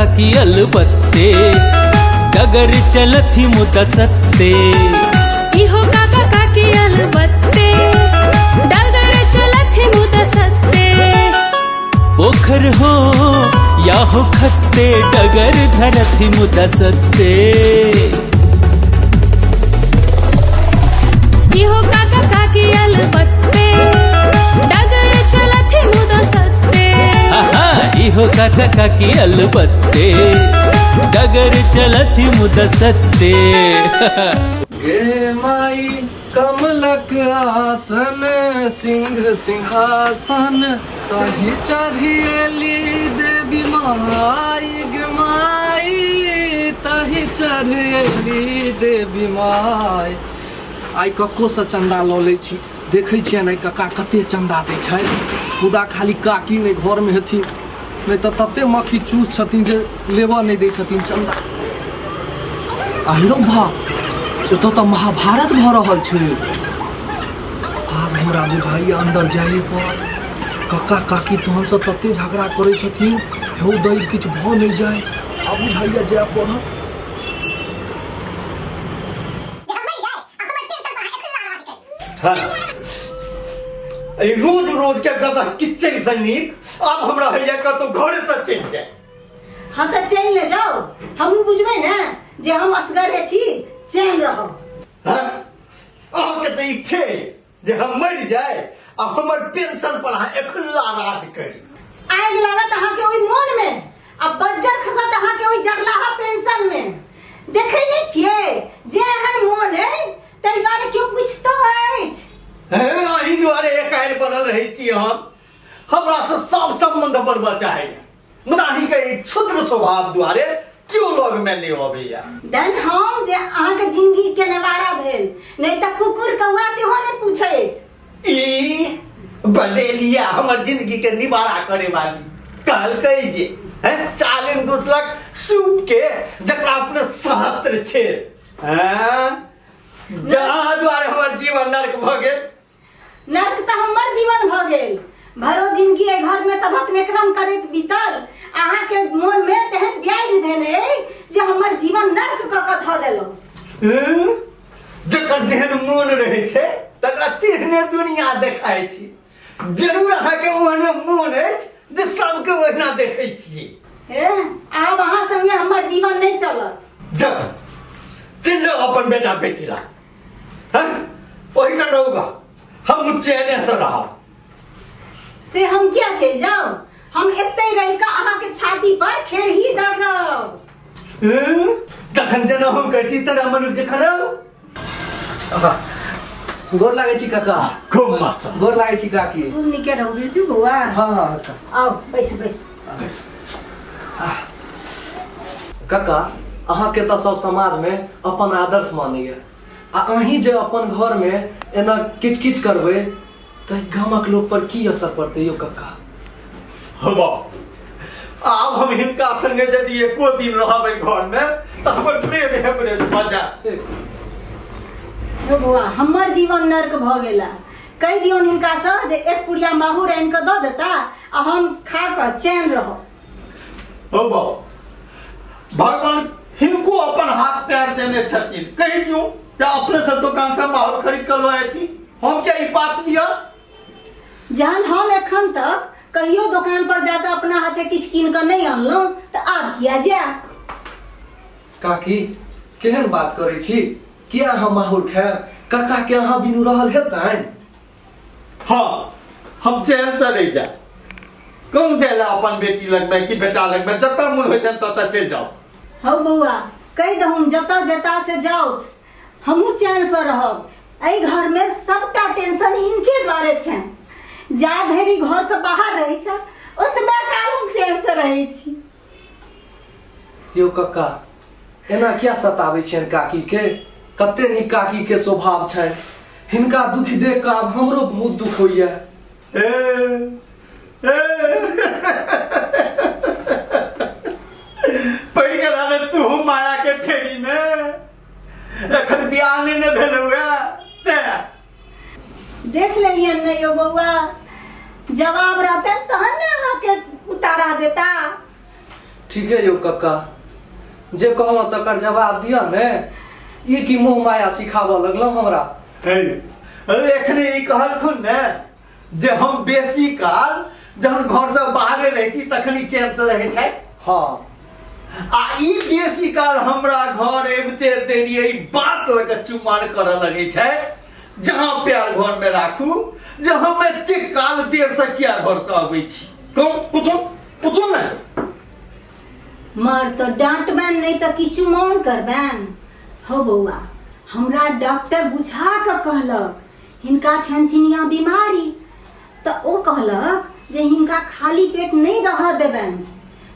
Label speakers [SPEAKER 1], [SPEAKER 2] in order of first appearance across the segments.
[SPEAKER 1] काकी अलबत्ते, डगर चलथि मुदा सत्ते।
[SPEAKER 2] इहो काका काकी अलबत्ते, डगर चलथि मुदा सत्ते।
[SPEAKER 1] पोखर हो या हो खत्ते, डगर धरथि मुदा सत्ते।
[SPEAKER 2] इहो काका काकी अलबत्ते, डगर चलथि मुदा सत्ते।
[SPEAKER 1] आहा, इहो काका काकी अलबत्ते, डगर चलथि मुदा सत्ते।
[SPEAKER 3] गे माई कमलक आसन, सिंह सिंहासन, ताहि चढ़ी एली देवी माई, गे माई ताहि चढ़ी एली देवी माई। आइ कक्कोसँ चन्दा लऽ लै छी, देखै छियनि आइ कक्का कते चन्दा दै छथि। मुदा खाली काकी नहि घरमे हेथिन, नहि तऽ तते मक्खी चूस छथिन जे लेबऽ नहि दै छथिन चन्दा। आहिरो भा, एतऽ तऽ महाभारत भऽ रहल छै। आब हमरा बुझाइए अन्दर जाइए पड़त। कक्का काकी तहनसँ तते झगड़ा करै छथिन, हौ दै किछु भऽ नहि जाय। आब बुझाइए जाय पड़त।
[SPEAKER 4] हाँ। रोज रोज के गदह किचन से नीक आब हमरा होइया कतौ घरे से चलि जाय।
[SPEAKER 5] हाँ तऽ चलि ने जाउ, हमहूँ बुझबै ने जे हम असगरे छी, चैन रहब।
[SPEAKER 4] हाँ? अहाँके तऽ इच्छे जे हम मरि जाय आ हमर पेंशन पर अहाँ एखुल्ला राज करी।
[SPEAKER 5] आगि लागत अहाँके ओहि मोन में आ बज्जर खसत अहाँके ओहि जरलाहा पेंशन में। देखै नहि छियै जे एहन मोन अइ ताहि दुआरे केओ पुछितो अछि?
[SPEAKER 4] हे, अही दुआरे एकाएक बनल रहै छी हम। हमरा से सब संबंध बनबऽ चाहैया, मुदा अहींके ई क्षुद्र स्वभाव दुआरे केओ लग में नहि अबैया।
[SPEAKER 5] देन हम जे अहाँके जिंदगी के नवारा भेल, नहि तऽ कुकुर कौआ सेहो नहि पूछैत।
[SPEAKER 4] ई बडेलिया हमर जिंदगी के निवारा करे वाली कहलकै जे हैं चालिन दुसलक सूप के जकरा अपने सहस्त्र छे हैं, जहाँ दुआरे हमर जीवन नर्क भऽ गेल।
[SPEAKER 5] नर्क तऽ हमर जीवन भऽ गेल। भरो जिंदगी एहि घर में सबक नेक्रम करैत बीतल, अहाँके मोन में तेहन ब्याज धेने अइ जे हमर जीवन नर्क कऽ कऽ धऽ देलहुँ।
[SPEAKER 4] हम्म, जकर जेहन मोन रहै छै तकरा तेहने दुनिया देखाइ छै। जरूर अहाँके ओहने मोन अछि जे सबके ओहिना देखै छियै।
[SPEAKER 5] हे, आब अहाँ संगे हमर जीवन नहि चलत।
[SPEAKER 4] जब चलि जाउ अपन बेटा बेटी लग, हैं ओहिठाम रहूगा, हम चैने से रहब।
[SPEAKER 5] से हम किया चलि जाउ? हम एतै रहि कऽ अहाँके छाती पर खेरही दर्रब।
[SPEAKER 4] हम्म, तखन जेना हम कहै छी तेना मनुष्य जकाँ रहू।
[SPEAKER 3] गोर लागै छी काका।
[SPEAKER 4] खूब मस्त।
[SPEAKER 3] गोर लागै छी काकी।
[SPEAKER 5] खूब नीके रहू बिरजू बौआ।
[SPEAKER 3] हाँ हाँ काका।
[SPEAKER 5] आउ बैसू बैसू।
[SPEAKER 3] काका अहाँके तऽ सब समाजमे अपन आदर्श मानैया, आ अहीं जे अपन घरमे एना किच किच करबै तऽ गामक लोक पर की असर पड़तै यौ कक्का?
[SPEAKER 4] हबा, आब हम हिनका संगे यदि एको दिन रहब एहि घरमे तऽ हमर प्रेम हेमरेज भऽ जायत।
[SPEAKER 5] यौ बौआ, हमर जीवन नर्क भऽ गेला। कहि दियौन हिनकासँ जे एक पुड़िया माहुर आनि कऽ दऽ देता आ हम खा कऽ चैन रहब।
[SPEAKER 4] हौ बाबा, भगवान हिनको अपन हाथ पैर देने छथिन, कहि दियौ जे अपने से दोकान से माहुर खरीद कऽ लऽ अयती, हम क्या ई पाप लिअ?
[SPEAKER 5] जहन हम एखन तक कहियो दोकान पर जाकऽ अपना हाथे किछु कीन कऽ नहि अनलहुँ तऽ आब किया जायब?
[SPEAKER 3] काकी केहन बात करै छी, किया अहाँ माहुर खायब? काका के अहाँ बिनु रहल हेतनि?
[SPEAKER 4] हाँ, हम चैन से रहि जाए। कहूँ जाय ला अपन बेटी लगमे कि बेटा लगमे, जतऽ मन होइ छनि ततऽ चलि जाउ।
[SPEAKER 5] हौ बौआ, कहि दहुन जतऽ जता से जाउथ, हमहूँ चैनसँ रहब। एहि घरमे सबटा टेंशन हिनके द्वारे छनि। जा धरि घरसँ बाहर रहै छथि ओतबे काल हम चैनसँ रहै छी।
[SPEAKER 3] यौ कक्का, एना किया सताबै छियनि काकी के? कते नीक काकी के स्वभाव छनि। हिनका दुख देख कऽ आब हमरो बहुत दुख होइया।
[SPEAKER 4] ए, ए, पड़ि गेला ने तू माया के फेरी में, एखन बियाह नहि ने भेल हुए तें।
[SPEAKER 5] देख लेलियनि ने यौ बौआ, जवाब रहतनि तहन ने अहाँके उतारा देता।
[SPEAKER 3] ठीके यौ कक्का, जे कहलहुँ तकर जवाब दिअ ने। ई की मोह माया सिखाबऽ लगलहुँ हमरा?
[SPEAKER 4] एखने ई कहलखुन ने जे हम बेसी काल जहन घरसँ बाहरे रहै छी तखनी चैनसँ रहै छै।
[SPEAKER 3] हाँ।
[SPEAKER 4] आ ई बेसी काल हमरा घर अबिते देरी ई बात लऽ कऽ चुमार करऽ लगै छै, जहाँ प्यार घर में राखू जे हम एते काल देर से किया घर से अबै छी। कहू, पूछू पूछू ने।
[SPEAKER 5] मर तो डांटबैन नहीं तो किछु मौन करबैन। हो बौआ, हमरा डॉक्टर बुझा कऽ कहलक हिनका छनि चिनिया बीमारी, तऽ ओ कहलक जे हिनका खाली पेट नहीं रहऽ देबनि।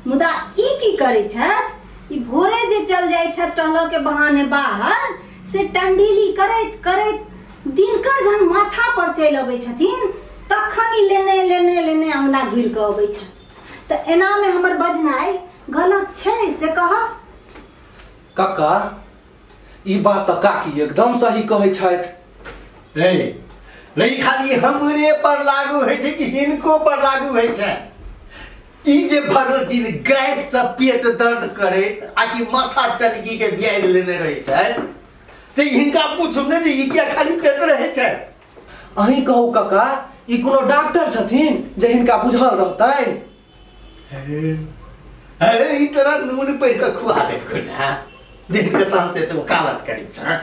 [SPEAKER 5] मुदा ई की करै छथि, ई भोरे जे चल जाइ छथि टहलऽ के बहाने बाहर, से टंडीली करैत करैत दिनकर जहन माथा पर चलि अबै छथिन तखन ई लेने लेने लेने अंगना घुरि कऽ अबै छथि। तऽ एनामे हमर बजनाइ गलत छै से कह।
[SPEAKER 3] कक्का, ई बात तऽ काकी एकदम सही कहै छथि।
[SPEAKER 4] नहीं नहीं, खाली हमरे पर लागू होइ छै कि हिनको पर लागू होइ छै? ई जे भर दिन गैस से पेट दर्द करैत आ कि माथा टनकी के ब्याज लेने रहै छै, से हिनका पूछू ने जे ई किया खाली पेट रहै छै।
[SPEAKER 3] अहीं कहू कक्का, ई कोनो डॉक्टर छथिन जे हिनका बुझल रहतनि?
[SPEAKER 4] अरे ई तोरा नून पढ़ि कऽ खुआ देलखुन हँ, जे हिनका तहन से तऽ वकालत करै छै।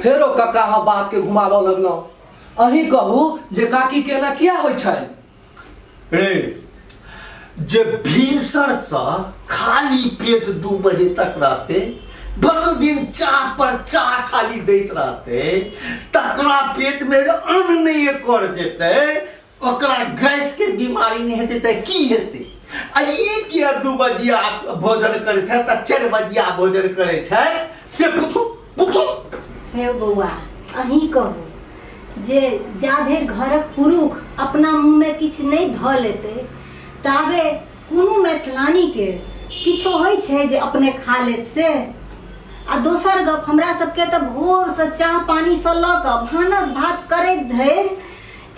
[SPEAKER 3] फेरो कक्का अहाँ बात के घुमाबऽ लगलहुँ। अहीं कहू जे काकी के एना किया होइ छनि?
[SPEAKER 4] रे, जे भिनसरसँ खाली पेट 2 बजे तक रहते, भर दिन चाह पर चाह खाली दैत रहते, तकरा पेट में अन्न नहीं कर जेतै, ओकरा गैस के बीमारी नहीं हेतै तऽ की हेतै? आ ई किया 2 बजिया भोजन करै छै तऽ 4 बजिया भोजन करै छै, से पूछू पूछू।
[SPEAKER 5] हे बौआ, अहीं कहू जे जा धरि घरक पुरुख अपना मुँहमे किछु नहि धऽ लेतै ताबे कोनो मैथिलानीके किछो होइ छै जे अपने खा लेत से? आ दोसर गप, हमरा सबके तऽ भोरसँ चाह पानीसँ लऽ कऽ भानस भात करैत धरि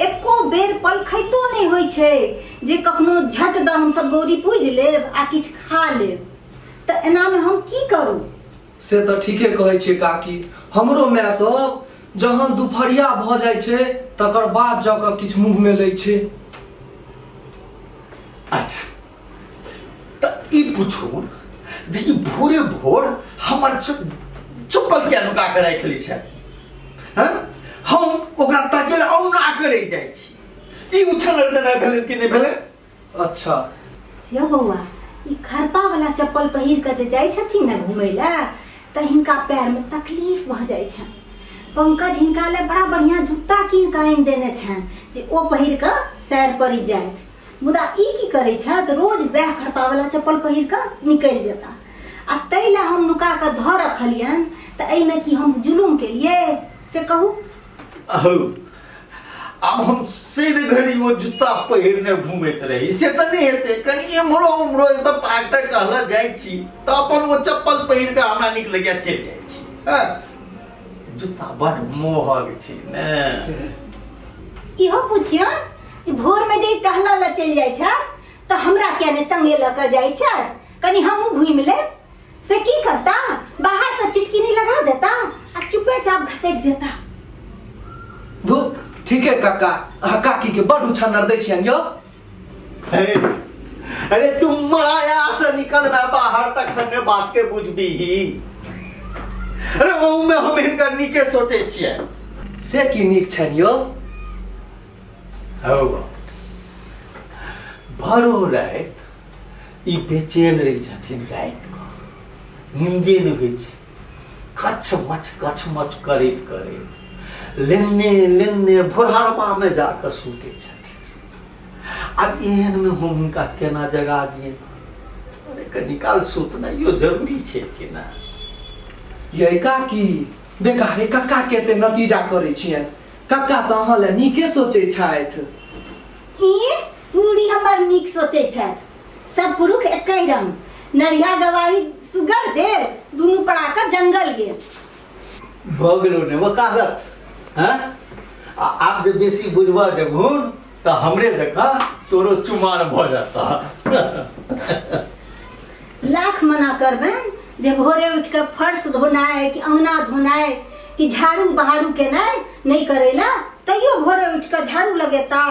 [SPEAKER 5] एको बेर पलखैतो नहि होइ छै जे कखनो झट दऽ हमसब गौरी पूजि लेब आ किछु खा लेब। तऽ एनामे हम की करू?
[SPEAKER 3] से तऽ ठीके कहै छियै काकी, हमरो माय सब जहन दुपहरिया भऽ जाइ छै तकर बाद जा कऽ किछु मुँहमे लै छै।
[SPEAKER 4] अच्छा, तऽ ई पूछू जे ई भोरे भोर हमर चप्पल किया नुका कऽ राखि लै छै? हँ, हम ओकरा ताकै लए औना करै जाइ छी। ई उछल देनाइ भेलै कि नहि भेलै?
[SPEAKER 3] अच्छा
[SPEAKER 5] यौ बौआ, ई खरपा वाला चप्पल पहिर कऽ जे जाइ छथिन ने घुमै लए तऽ हिनका पैरमे तकलीफ भऽ जाइ छनि। पंकज हिनका लए बड़ा बढ़िया जूता कीन कऽ आनि देने छनि जे ओ पहिर कऽ सैर पड़ी जाथि। मुदा ई की करै छथि, रोज वएह खरपा वाला चप्पल पहिर कऽ निकलि जेता। आ ताहि लए हम नुका कऽ धऽ रखलियनि, तऽ एहिमे की हम जुलुम केलियै से कहू?
[SPEAKER 4] अहौ, आब हम से घड़ी ओ जूता पहिरने घूमैत रही से तऽ नहि हेतै। कनि एम्हरो उम्हरो तऽ पार्क तक टहलऽ जाइ छी तऽ अपन ओ चप्पल पहिर कऽ हमरा नीक लगैया चलि जाइ छी। हँ, जूता बड़ मोहक छै ने।
[SPEAKER 5] इहो पुछियौन जे भोरमे जे ई टहलऽ लए चलि जाइ छथि तऽ हमरा किया नहि संगे लऽ कऽ जाइ छथि, कनि हमहूँ घुमि लेब। से की करता, बाहर से चिटकिनी लगा देता आ चुपेचाप घसकि जेता।
[SPEAKER 3] धू, ठीके कक्का, अहाँ काकी के बड़ उछन्नर दै छियनि यौ।
[SPEAKER 4] अरे अरे तुम माया से निकलना बाहर तखन ने बात के बुझबीही। अरे ओहू में हम हिनकर नीके सोचै छियै।
[SPEAKER 3] से की नीक छनि यौ?
[SPEAKER 4] हौ, भरो राति ई बेचैन रहै छथिन, राति कऽ नींदे नहि होइ छै, कछ मछ कछ मछ करैत करैत लेने लेने भोरहरबामे जाकऽ सुतै छथिन। आब एहनमे हम हुनका केना जगा दियनि? अरे कनी काल सुतनाइयो जरूरी छै कि ना?
[SPEAKER 3] यै काकी, बेकारे कक्का के एते नतीजा करै छियनि। कक्का तऽ अहाँ लए नीके सोचै छथि।
[SPEAKER 5] की पूरी हमर नीक सोचै छथि? सब पुरुख एकै रंग, नरिया गवाही सुगर देव, दुनू पड़ा कऽ जंगल गेल।
[SPEAKER 4] भऽ गेलौ ने वकालत? हँ, आ आब जे बेसी बुझबऽ जेबहुन तऽ हमरे जकाँ तोरो चुमार भऽ जेतह।
[SPEAKER 5] लाख मना करबनि जे भोरे उठि कऽ फर्श धोनाइ कि अङ्गना धोनाइ कि झाड़ू बहारू केनाइ नहि करै लए, तैयो भोरे उठि कऽ झाड़ू लगेता,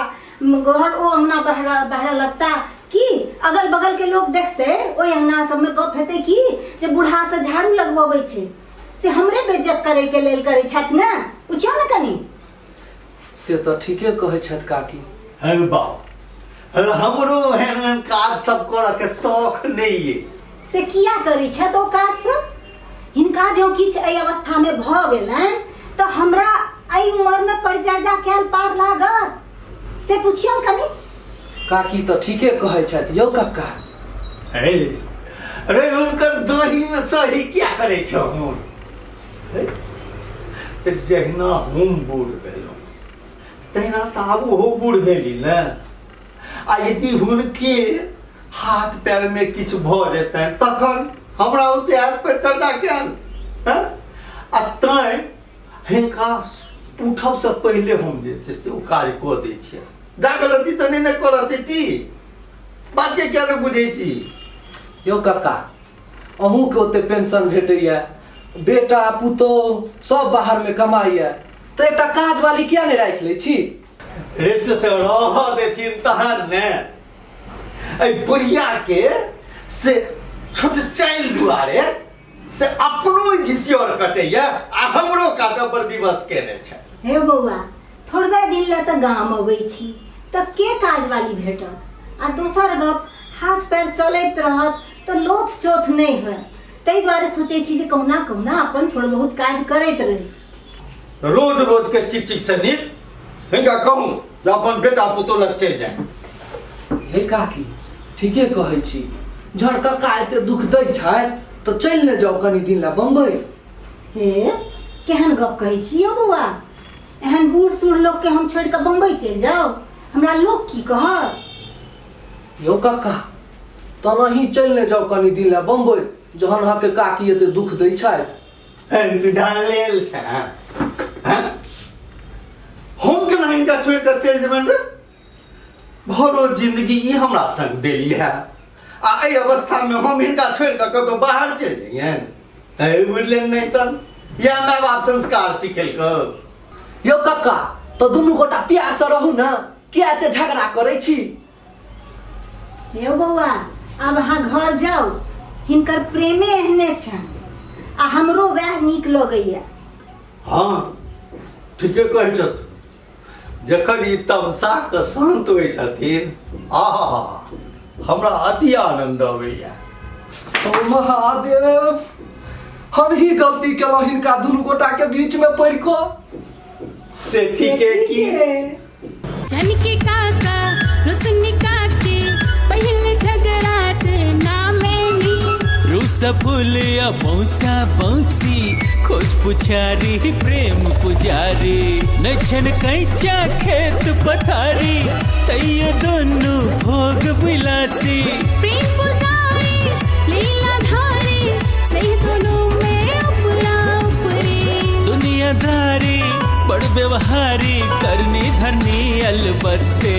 [SPEAKER 5] घर ओ अङ्गना बहरा बहरा लगता कि अगल बगल के लोग देखते, ओहि अङ्गना सबमे गप हेतै कि जे बूढ़ा से झाड़ू लगबबै छै, से हमरे बेइज्जत करे के लेल करै छथि ने। पुछियौ ने कनी।
[SPEAKER 3] से तऽ ठीके कहै छथि काकी।
[SPEAKER 4] हे बाप, हमरो एहन एहन काज सब करऽ के शौख नहि ये।
[SPEAKER 5] से किया करै छथि ओ काज सब? हिनका जँ किछु एहि अवस्थामे भऽ गेलनि तऽ हमरा एहि उमरमे परिचर्या कयल पार लागत? से पुछियौ कनी।
[SPEAKER 3] काकी तऽ ठीके कहै छथि यौ कक्का।
[SPEAKER 4] हे रे, हुनकर दही में सही क्या करे छहुन? तऽ जहिना हम बूढ़ भेलहुँ तहिना तऽ आब ओहो बूढ़ भेली ने। आ यदि हुनके हाथ पैर में किछु भऽ जेतनि तखन हमरा ओते हाथ पैर चर्चा कयल? आ तैं हिनका उठबसँ पहिले हम जे छै से ओ काज कऽ दै छियै। जा गलती तऽ नहि ने करत ती बात के किया नहि बुझै छी?
[SPEAKER 3] यौ कक्का, अहूँके ओते पेंशन भेटैया, बेटा पुतोह सब बाहरमे कमाइया, तऽ एकटा काज वाली किया नहि राखि लै छी?
[SPEAKER 4] रिश्त से रह देथिन तहन ने। एहि बुढ़िया के से छोट चाइल दुआरे से अपनो घिसियोर कटैया आ हमरो काटऽ पर विवश केने छै।
[SPEAKER 5] हे बौआ, थोड़बे दिन लए तऽ गाम अबै छी, तऽ के काजवाली भेटत? आ दोसर गप, हाथ पैर चलैत रहत तऽ लोथ चोथ नहि होय, ताहि दुआरे सोचै छी जे कहुना कहुना अपन थोड़ बहुत काज करैत रही।
[SPEAKER 4] रोज रोज के चिक चिक से नीक हिनका कहूँ जे अपन बेटा पुतोह लग चलि जाय।
[SPEAKER 3] हे काकी, ठीके कहै छी, जहन कक्का एते दुख दै छथि तऽ चलि ने जाउ कनी दिन लए बम्बई।
[SPEAKER 5] हे, केहन गप कहै छी यौ बौआ? एहन बूढ़ सूढ़ लोकके हम छोड़ि कऽ बम्बई चलि जाउ? हमरा लोक की कहत?
[SPEAKER 3] यौ कक्का, तनाही चलि ने जाउ कनी दिन लए बम्बई, जहन अहाँके काकी एते दुख दै छथि।
[SPEAKER 4] तू ढालेल छै हैं? हम केना हिनका छोड़ि कऽ चलि जेबनि रे? भरो जिंदगी ई हमरा संग देली है आ एहि अवस्था में हम हिनका छोड़ि कऽ कतौ बाहर चलि जइयनि? हे बुझलियनि नहि तऽ या माय बाप संस्कार सिखेलकौ।
[SPEAKER 3] यौ कक्का, तऽ दुनू गोटा प्यार से रहू ने, किया एते झगड़ा करै छी?
[SPEAKER 5] यौ बौआ, आब अहाँ घर जाउ। हिनकर प्रेमे एहने छनि आ हमरो वएह नीक लगैया।
[SPEAKER 4] हाँ, ठीके कहै छथि। जखन ई तमसा कऽ शान्त होइ छथिन, आहा, हमरा अति आनंद अबैया।
[SPEAKER 3] ओ महादेव, हम ही गलती केलहुँ हिनका दुनू गोटा के बीच में पड़ि कऽ।
[SPEAKER 4] से ठीके की
[SPEAKER 2] झनकी काका रुसनी काकी पहिल झगड़ाट नामेनी।
[SPEAKER 1] रूस फूल पौसा पौसी खोज पुछारी प्रेम पुजारी, नछन कैचा खेत पथारी तैयो दोनों भोग विलासी।
[SPEAKER 2] प्रेम पुजारी लीला धारी स्नेह दोनों में उपरा उपरी।
[SPEAKER 1] दुनियादारी बड़ व्यवहारी करनी धरनी अलबत्ते।